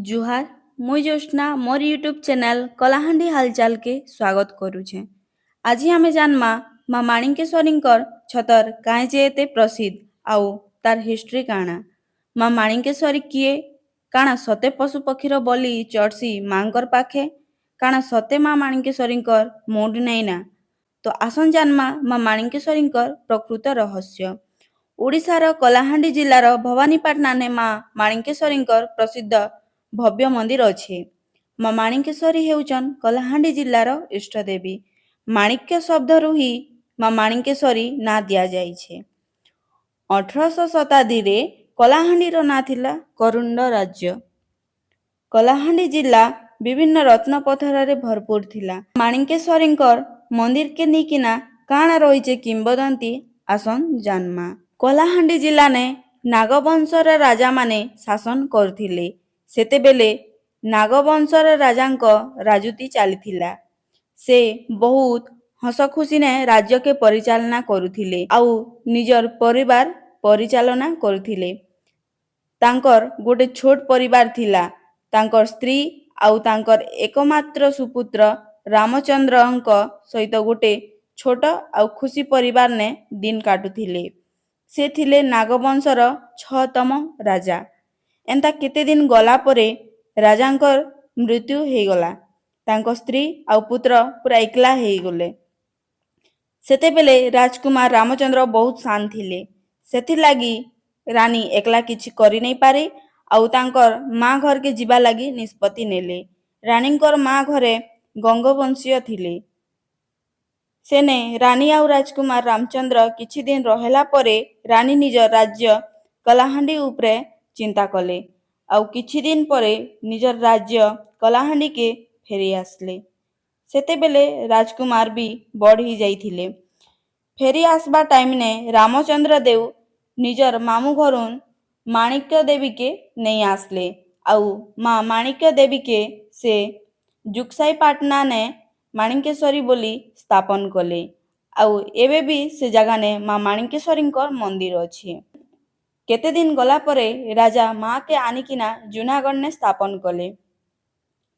ଜୁହାର, ମୁଇଁ ଜ୍ୟୋତ୍ସ୍ନା, ମୋର୍ YouTube channel Kalahandi ହାଲଚାଲକେ ସ୍ୱାଗତ କରୁଛେଁ। ଆଜି ଆମେ ଜାନ୍ମା, ମା ମାଣିକେଶ୍ୱରୀଙ୍କର ଛତର୍ କାଏଁ ଯେ ଏତେ ପ୍ରସିଦ୍ଧ ଆଉ ତାର୍ ହିଷ୍ଟ୍ରି କାଣା। ମା ମାଣିକେଶ୍ୱରୀ କିଏ? କାଣା ସତେ ପଶୁ ପକ୍ଷୀର ବଲି ଚଢ଼୍ସି ମାଙ୍କର ପାଖେ? କାଣା ସତେ ମା ମାଣିକେଶ୍ୱରୀଙ୍କର ମୁଣ୍ଡ ନେଇନା? ତ ଆସନ୍ ଜାନ୍ମା ମା ମାଣିକେଶ୍ୱରୀଙ୍କର ପ୍ରକୃତ ରହସ୍ୟ। ଓଡ଼ିଶାର କଳାହାଣ୍ଡି ଜିଲ୍ଲାର ଭବାନୀପାଟଣାନେ ମା ମାଣିକେଶ୍ୱରୀଙ୍କର ପ୍ରସିଦ୍ଧ ଭବ୍ୟ ମନ୍ଦିର ଅଛି। ମା ମାଣିକେଶ୍ୱରୀ ହେଉଛନ୍ କଳାହାଣ୍ଡି ଜିଲ୍ଲାର ଇଷ୍ଟଦେବୀ। ମାଣିକ୍ୟ ଶବ୍ଦରୁ ହିଁ ମା ମାଣିକେଶ୍ୱରୀ ନାଁ ଦିଆଯାଇଛି। 18ଶହ ଶତାବ୍ଦୀରେ କଳାହାଣ୍ଡିର ନାଁ ଥିଲା କରୁଣ୍ଡ ରାଜ୍ୟ। କଳାହାଣ୍ଡି ଜିଲ୍ଲା ବିଭିନ୍ନ ରତ୍ନ ପଥରରେ ଭରପୁର ଥିଲା। ମାଣିକେଶ୍ୱରୀଙ୍କର ମନ୍ଦିରକେ ନେଇକିନା କାଣା ରହିଛେ କିମ୍ବଦନ୍ତୀ, ଆସନ୍ ଜାନ୍ମା। କଳାହାଣ୍ଡି ଜିଲ୍ଲାନେ ନାଗବଂଶର ରାଜାମାନେ ଶାସନ କରୁଥିଲେ। ସେତେବେଲେ ନାଗବଂଶର ରାଜାଙ୍କ ରାଜୁତି ଚାଲିଥିଲା। ସେ ବହୁତ ହସ ଖୁସିନେ ରାଜ୍ୟକେ ପରିଚାଳନା କରୁଥିଲେ ଆଉ ନିଜର ପରିବାର ପରିଚାଳନା କରୁଥିଲେ। ତାଙ୍କର ଗୋଟେ ଛୋଟ ପରିବାର ଥିଲା। ତାଙ୍କର ସ୍ତ୍ରୀ ଆଉ ତାଙ୍କର ଏକମାତ୍ର ସୁପୁତ୍ର ରାମଚନ୍ଦ୍ରଙ୍କ ସହିତ ଗୋଟେ ଛୋଟ ଆଉ ଖୁସି ପରିବାରନେ ଦିନ କାଟୁଥିଲେ। ସେ ଥିଲେ ନାଗବଂଶର ଛଅତମ ରାଜା। ଏନ୍ତା କେତେ ଦିନ ଗଲା ପରେ ରାଜାଙ୍କର ମୃତ୍ୟୁ ହେଇଗଲା। ତାଙ୍କ ସ୍ତ୍ରୀ ଆଉ ପୁତ୍ର ପୁରା ଏକଲା ହେଇଗଲେ। ସେତେବେଲେ ରାଜକୁମାର ରାମଚନ୍ଦ୍ର ବହୁତ ସାନ ଥିଲେ। ସେଥିର୍ଲାଗି ରାନୀ ଏକଲା କିଛି କରି ନାଇଁ ପାରେ ଆଉ ତାଙ୍କର ମା ଘରକେ ଯିବା ଲାଗି ନିଷ୍ପତ୍ତି ନେଲେ। ରାଣୀଙ୍କର ମା ଘରେ ଗଙ୍ଗବଂଶୀୟ ଥିଲେ। ସେନେ ରାନୀ ଆଉ ରାଜକୁମାର ରାମଚନ୍ଦ୍ର କିଛି ଦିନ ରହିଲା ପରେ ରାନୀ ନିଜ ରାଜ୍ୟ କଳାହାଣ୍ଡି ଉପରେ ଚିନ୍ତା କଲେ ଆଉ କିଛି ଦିନ ପରେ ନିଜର ରାଜ୍ୟ କଳାହାଣ୍ଡିକେ ଫେରି ଆସିଲେ। ସେତେବେଲେ ରାଜକୁମାର ବି ବଡ଼ ହେଇ ଯାଇଥିଲେ। ଫେରି ଆସବା ଟାଇମ୍ନେ ରାମଚନ୍ଦ୍ର ଦେଉ ନିଜର ମାମୁଁ ଘରୁନ୍ ମାଣିକ୍ୟ ଦେବୀକେ ନେଇ ଆସଲେ ଆଉ ମା ମାଣିକ୍ୟ ଦେବୀକେ ସେ ଯୁଗସାଇପାଟଣାନେ ମାଣିକେଶ୍ୱରୀ ବୋଲି ସ୍ଥାପନ କଲେ। ଆଉ ଏବେ ବି ସେ ଜାଗାନେ ମା ମାଣିକେଶ୍ୱରୀଙ୍କର ମନ୍ଦିର ଅଛି। କେତେ ଦିନ ଗଲା ପରେ ରାଜା ମାକେ ଆନିକିନା ଜୁନାଗଡ଼ନେ ସ୍ଥାପନ କଲେ।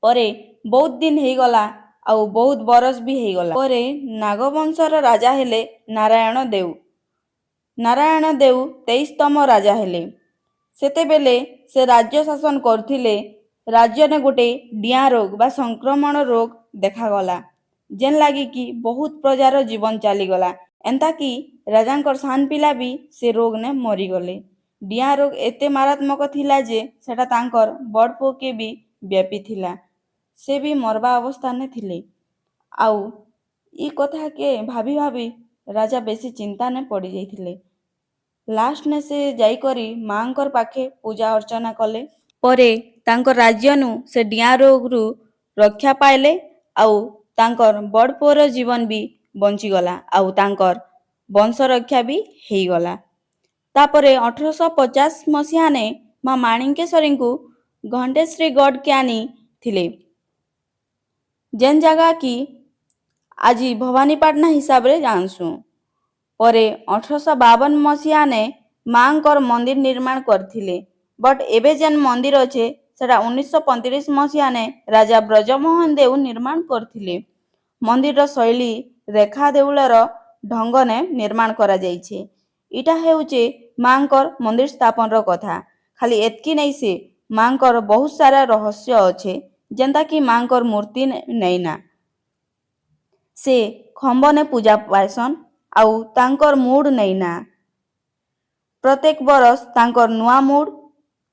ପରେ ବହୁତ ଦିନ ହେଇଗଲା ଆଉ ବହୁତ ବରଷ ବି ହେଇଗଲା। ପରେ ନାଗବଂଶର ରାଜା ହେଲେ ନାରାୟଣ ଦେଉ। ନାରାୟଣ ଦେଉ 23ତମ ରାଜା ହେଲେ। ସେତେବେଲେ ସେ ରାଜ୍ୟ ଶାସନ କରୁଥିଲେ। ରାଜ୍ୟନେ ଗୋଟେ ଡିଆଁ ରୋଗ ବା ସଂକ୍ରମଣ ରୋଗ ଦେଖାଗଲା, ଯେନ୍ ଲାଗି କି ବହୁତ ପ୍ରଜାର ଜୀବନ ଚାଲିଗଲା। ଏନ୍ତା କି ରାଜାଙ୍କର ସାନ ପିଲା ବି ସେ ରୋଗନେ ମରିଗଲେ। ଡିଆଁ ରୋଗ ଏତେ ମାରାତ୍ମକ ଥିଲା ଯେ ସେଟା ତାଙ୍କର ବଡ଼ ପୁଅକେ ବି ବ୍ୟାପିଥିଲା। ସେ ବି ମରବା ଅବସ୍ଥାନେ ଥିଲେ। ଆଉ ଇ କଥାକେ ଭାବି ଭାବି ରାଜା ବେଶୀ ଚିନ୍ତାନେ ପଡ଼ିଯାଇଥିଲେ। ଲାଷ୍ଟନେ ସେ ଯାଇକରି ମାଙ୍କର ପାଖେ ପୂଜା ଅର୍ଚ୍ଚନା କଲେ। ପରେ ତାଙ୍କ ରାଜ୍ୟନୁ ସେ ଡିଆଁ ରୋଗରୁ ରକ୍ଷା ପାଇଲେ ଆଉ ତାଙ୍କର ବଡ଼ ପୁଅର ଜୀବନ ବି ବଞ୍ଚିଗଲା ଆଉ ତାଙ୍କର ବଂଶ ରକ୍ଷା ବି ହେଇଗଲା। ତାପରେ 1850 ମସିହାନେ ମା ମାଣିକେଶ୍ୱରୀଙ୍କୁ ଘଣ୍ଟେଶ୍ରୀ ଗଡ଼କେ ଆନିଥିଲେ, ଯେନ୍ ଜାଗା କି ଆଜି ଭବାନୀପାଟଣା ହିସାବରେ ଜାଣସୁଁ। ପରେ 1852 ମସିହାନେ ମାଙ୍କର ମନ୍ଦିର ନିର୍ମାଣ କରିଥିଲେ। ବଟ୍ ଏବେ ଯେନ୍ ମନ୍ଦିର ଅଛେ, ସେଟା 1935 ମସିହାନେ ରାଜା ବ୍ରଜମୋହନ ଦେଉ ନିର୍ମାଣ କରିଥିଲେ। ମନ୍ଦିରର ଶୈଳୀ ରେଖା ଦେଉଳର ଢଙ୍ଗନେ ନିର୍ମାଣ କରାଯାଇଛି। ଇଟା ହେଉଛେ ମାଙ୍କର ମନ୍ଦିର ସ୍ଥାପନର କଥା। ଖାଲି ଏତ୍କି ନାଇଁ ସେ, ମାଙ୍କର ବହୁତ ସାରା ରହସ୍ୟ ଅଛେ, ଯେନ୍ତା କି ମାଙ୍କର ମୂର୍ତ୍ତି ନେଇନା, ସେ ଖମ୍ବନେ ପୂଜା ପାଏସନ୍ ଆଉ ତାଙ୍କର ମୁଡ୍ ନେଇନା। ପ୍ରତ୍ୟେକ ବରଷ ତାଙ୍କର ନୂଆ ମୁଡ୍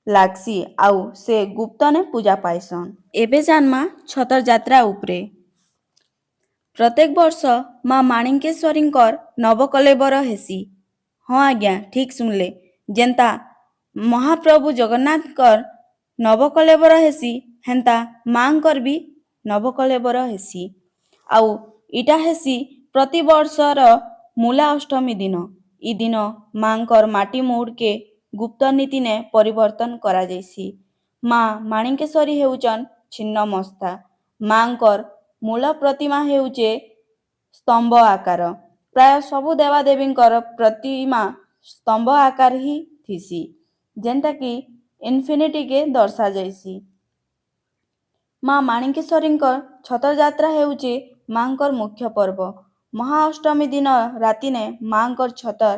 ଲାଗ୍ସି ଆଉ ସେ ଗୁପ୍ତନେ ପୂଜା ପାଏସନ୍। ଏବେ ଜାନ୍ମା ଛତର୍ ଯାତ୍ରା ଉପରେ। ପ୍ରତ୍ୟେକ ବର୍ଷ ମା ମାଣିକେଶ୍ୱରୀଙ୍କର ନବକଳେବର ହେସି। ହଁ ଆଜ୍ଞା, ଠିକ୍ ଶୁଣଲେ। ଯେନ୍ତା ମହାପ୍ରଭୁ ଜଗନ୍ନାଥଙ୍କର ନବକଳେବର ହେସି, ହେନ୍ତା ମାଙ୍କର ବି ନବକଳେବର ହେସି। ଆଉ ଇଟା ହେସି ପ୍ରତିବର୍ଷର ମୂଳା ଅଷ୍ଟମୀ ଦିନ। ଇ ଦିନ ମାଙ୍କର ମାଟି ମୁଡ଼କେ ଗୁପ୍ତ ନୀତିନେ ପରିବର୍ତ୍ତନ କରାଯାଇସି। ମା ମାଣିକେଶ୍ୱରୀ ହେଉଛନ୍ ଛିନ୍ନମସ୍ତା। ମାଙ୍କର ମୂଳ ପ୍ରତିମା ହେଉଛେ ସ୍ତମ୍ଭ ଆକାର। ପ୍ରାୟ ସବୁ ଦେବାଦେବୀଙ୍କର ପ୍ରତିମା ସ୍ତମ୍ଭ ଆକାର ହିଁ ଥିସି, ଯେନ୍ଟାକି ଇନଫିନିଟିକେ ଦର୍ଶାଯାଇସି। ମା ମାଣିକେଶ୍ୱରୀଙ୍କ ଛତର ଯାତ୍ରା ହେଉଛି ମାଙ୍କର ମୁଖ୍ୟ ପର୍ବ। ମହାଅଷ୍ଟମୀ ଦିନ ରାତିନେ ମାଙ୍କର ଛତର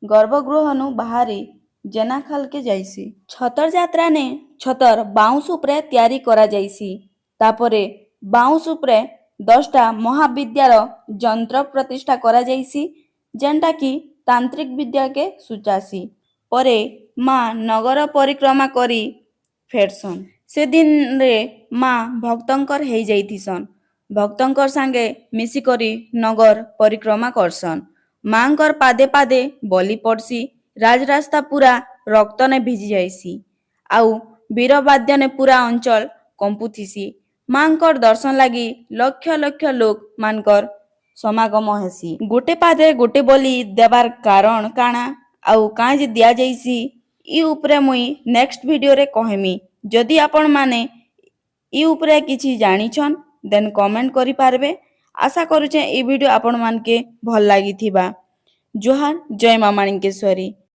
ଗର୍ଭଗୃହନୁ ବାହାରି ଜେନାଖାଲକେ ଯାଇସି। ଛତର ଯାତ୍ରାନେ ଛତର ବାଉଁଶ ଉପରେ ତିଆରି କରାଯାଇସି। ତାପରେ ବାଉଁଶ ଉପରେ 10ଟା ମହାବିଦ୍ୟାର ଯନ୍ତ୍ର ପ୍ରତିଷ୍ଠା କରାଯାଇସି, ଯେନ୍ଟା କି ତାନ୍ତ୍ରିକ ବିଦ୍ୟାକେ ସୂଚାସି। ପରେ ମା ନଗର ପରିକ୍ରମା କରି ଫେରସନ୍। ସେଦିନରେ ମା ଭକ୍ତଙ୍କର ହେଇଯାଇଥିସନ୍। ଭକ୍ତଙ୍କର ସାଙ୍ଗେ ମିଶିକରି ନଗର ପରିକ୍ରମା କରସନ୍। ମାଙ୍କର ପାଦେ ପାଦେ ବଲି ପଡ଼ସି। ରାଜରାସ୍ତା ପୁରା ରକ୍ତନେ ଭିଜି ଯାଇସି ଆଉ ବୀରବାଦ୍ୟନେ ପୁରା ଅଞ୍ଚଳ କମ୍ପୁଥିସି। ମାଙ୍କର ଦର୍ଶନ ଲାଗି ଲକ୍ଷ ଲକ୍ଷ ଲୋକ ମାନଙ୍କର ସମାଗମ ହେସି। ଗୋଟେ ପାଦେ ଗୋଟେ ବଲି ଦେବାର କାରଣ କାଣା ଆଉ କାଁ ଯେ ଦିଆଯାଇସି, ଇ ଉପରେ ମୁଇଁ ନେକ୍ସଟ ଭିଡ଼ିଓରେ କହେମି। ଯଦି ଆପଣମାନେ ଇ ଉପରେ କିଛି ଜାଣିଛନ୍, ଦେନ୍ କମେଣ୍ଟ କରିପାରବେ। ଆଶା କରୁଛେଁ ଇ ଭିଡ଼ିଓ ଆପଣମାନକେ ଭଲ ଲାଗିଥିବା। ଜୁହାର, ଜୟ ମା ମାଣିକେଶ୍ୱରୀ।